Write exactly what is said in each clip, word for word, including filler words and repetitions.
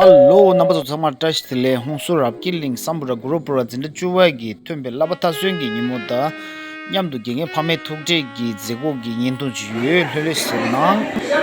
ཨ་ལོ། རྣམ་པ་ཚོ་ཚང་མར་བཀྲ་ཤིས་བདེ་ལེགས། ཧོན་སུར་རབ་རྒྱས་གླིང་སམ་བྷོ་ཊ་གུ་རུ་པུ་ར་འཛིན་གྲྭ་བཅུ་པ་གི་ཐོན་པའི་བསླབ་པ་མཐར་སོན་གྱི་ཉིན་མོ་དང་མཉམ་དུ་དགེ་རྒན་ཕ་མའི་ཐུག་འཕྲད་ཀྱི་མཛད་སྒོ་གི་བརྙན་ཐུང་ཅིག་ཡོད། ལྷོད་ལྷོད་གཟིགས་གནང་།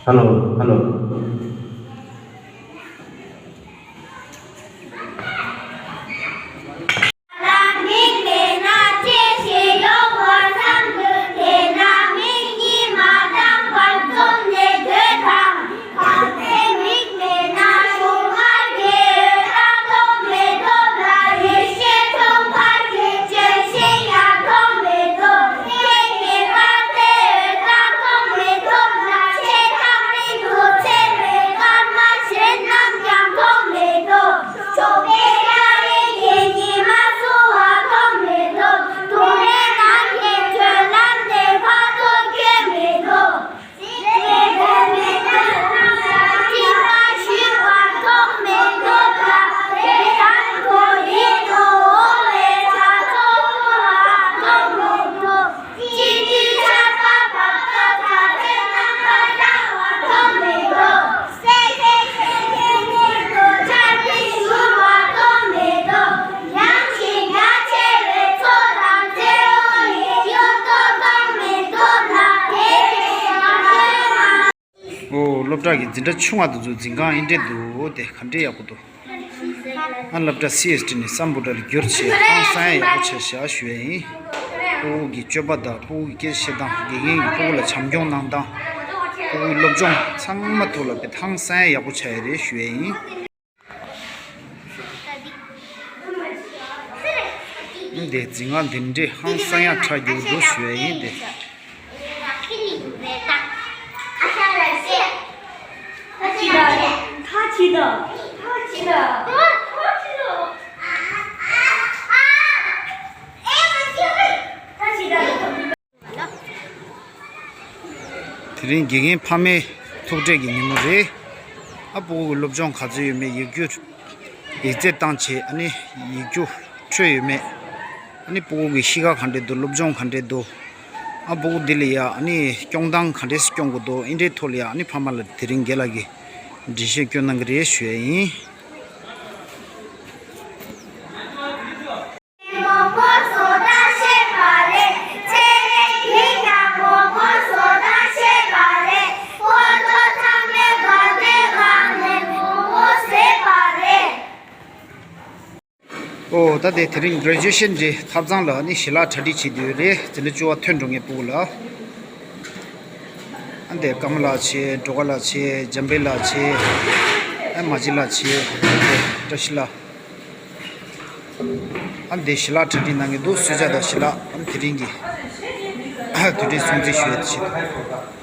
Hello, hello. ཨོ། སློབ་གྲྭ་གི་འཛིན་གྲྭ་ཆུང་བ་དེ་ཚོ་འཛིན་ཁང་ཨེ་འདྲས་འདུག་དེ་ག་འདྲས་ཡག་པོ་འདུག་ཨ། སློབ་གྲྭ་སི་ཨེས་ཊི་ནས་སམ་བྷོ་ཊ་ལ་བསྒྱུར་བྱས་ཧང་སང་ཡག་པོ་ཆགས་བཞག་ཞུ་ཡ་ཡིན། སྤུ་གུ་གི་སྤྱོད་པ་དང་སྤུ་གུ་གི་སྐད་ཆ་བཤད་སྟངས། དགེ་རྒན་གྱིས་སྤུ་གུ་ལ་བྱམས་སྐྱོང་གནང་སྟངས། སྤུ་གུའི་སློབ་སྦྱོང་ཚང་མ་ཐོག་ལ་དཔེ་ཧང་སང་ཡག་པོ་ཆགས་ཡ་རེད་ཞུ་ཡ་ཡིན། འདི་འཛིན་ཁང་འདི་འདྲས་ཧང་སང་ཡག་ཆགས་རྒྱུ་འདུག་ཞུ་ཡ་ཡིན་ཏེ། དེ་རིང་དགེ་རྒན་ཕ་མའི་ཐུག་འཕྲད་ཀྱི་ཉིན་མོ་རེད། ཨ། སྤུ་གུ་གི་སློབ་སྦྱོང་ག་ཚོད་ཡོད་མེད་ཡིག་རྒྱུགས། ཡིག་ཚད་བཏང་བྱས། ཨ་ནི་ཡིག་རྒྱུགས་འཕྲོད་ཡོད་མེད། ཨ་ནི་སྤུ་གུ་གི་གཤིས་ཀ་ག་འདྲས་འདུག་སློབ་སྦྱོང་ག་འདྲས་འདུག་ཨ། སྤུ་གུ་འདི་ལ་ཡ་ཨ་ནི་སྐྱོང་སྟངས་ག་འདྲས་སེ་སྐྱོང་དགོས་འདུག་ཨེ་འདྲའི་ཐོག་ལ་ཡ་ཨ་ནི་ཕ་མ་ལ་དེ་རིང་རྒན་ལགས་ཀྱིས་འགྲེལ་བཤད་སྐྱོན་གནང་གི་རེད་ཞུ་ཡ་ཡིན། ཨོ། ད་དེ་དེ་རིང་གྷི་རེ་ཇུ་ཨེ་ཤན་གྱི་ཐབ་ཚང་ལ་ནི་ཞལ་ལག་གྲ་སྒྲིག་བྱེད་དུས་རེད། འཛིན་གྲྭ་བཅུ་པ་ཐོན་འགྲོ་མཁན་སྤུ་གུ་ལ། ཨ། འདི་ཀརྨ་ལགས་བྱས། སྒྲོལ་དཀར་ལགས་བྱས། འཇམ་དཔལ་ལགས་བྱས། ཨ། མ་གཅིག་ལགས་བྱས། འདི་བཀྲ་ཤིས་ལགས། ཨ། འདི་ཞལ་ལག་གྲ་སྒྲིག་གནང་གི་འདུག་གསོལ་ཇ་དང་ཞལ་ལག་ཨ། དེ་རིང་གི་དུས་དྲན་སྲུང་བརྩི་ཞུ་ཡས་དེ་བྱེད་དུ།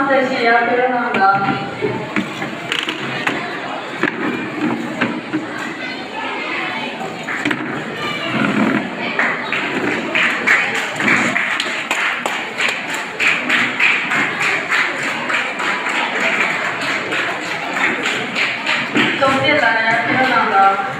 བཀྲ་ཤིས་ཡར་ཕེབས་གནང་དང་། སྟོབས་རྒྱལ་ལགས་ཡར་ཕེབས་གནང་དང་།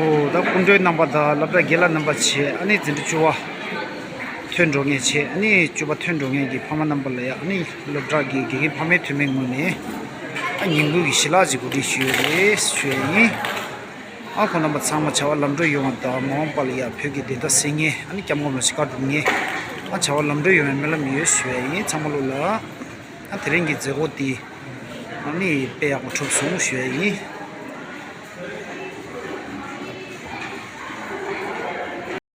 ཨོ་ད་སྐུ་མགྲོན་རྣམ་པ་དང་སློབ་གྲྭ་རྒན་ལགས་རྣམ་པ་བྱས། ཨ་ནི་འཛིན་གྲྭ་བཅུ་པ་ཐོན་འགྲོ་མཁན་བྱས། ཨ་ནི་བཅུ་པ་ཐོན་འགྲོ་མཁན་གྱི་ཕ་མ་རྣམ་པ་ལ་ཡ། ཨ་ནི་སློབ་གྲྭ་གི་དགེ་རྒན་ཕ་མའི་འཐུས་མི་ངོས་ནས་ཨ་ཉིན་གུང་གི་ཞལ་ལག་ཅིག་གོ་སྒྲིག་ཞུས་ཡོད་རེད་ཞུ་ཡ་ཡིན། ཨ་ཁོང་རྣམ་པ་ཚང་མ་བྱ་བ་ལམ་འགྲོ་ཡོང་བ་དང་། མ་འོངས་པ་ལ་ཡ་བོད་ཀྱི་བདེན་མཐའ་གསལ་མཁན། ཨ་ནི་སྐྱབས་མགོན་རིན་པོ་ཆེ་བཀའ་སྒྲུབ་མཁན། ཨ་བྱ་བ་ལམ་འགྲོ་ཡོང་བའི་སྨོན་ལམ་ཡོད་ཞུ་ཡ་ཡིན། ཚང་མ་ལོ་ལ་ཨ་དེ་རིང་གི་མཛད་སྒོ་འདི་ཨ་ནི་དཔེ་ཡག་པོ་གྲུབ་སོང་ཞུ་ཡ་ཡིན།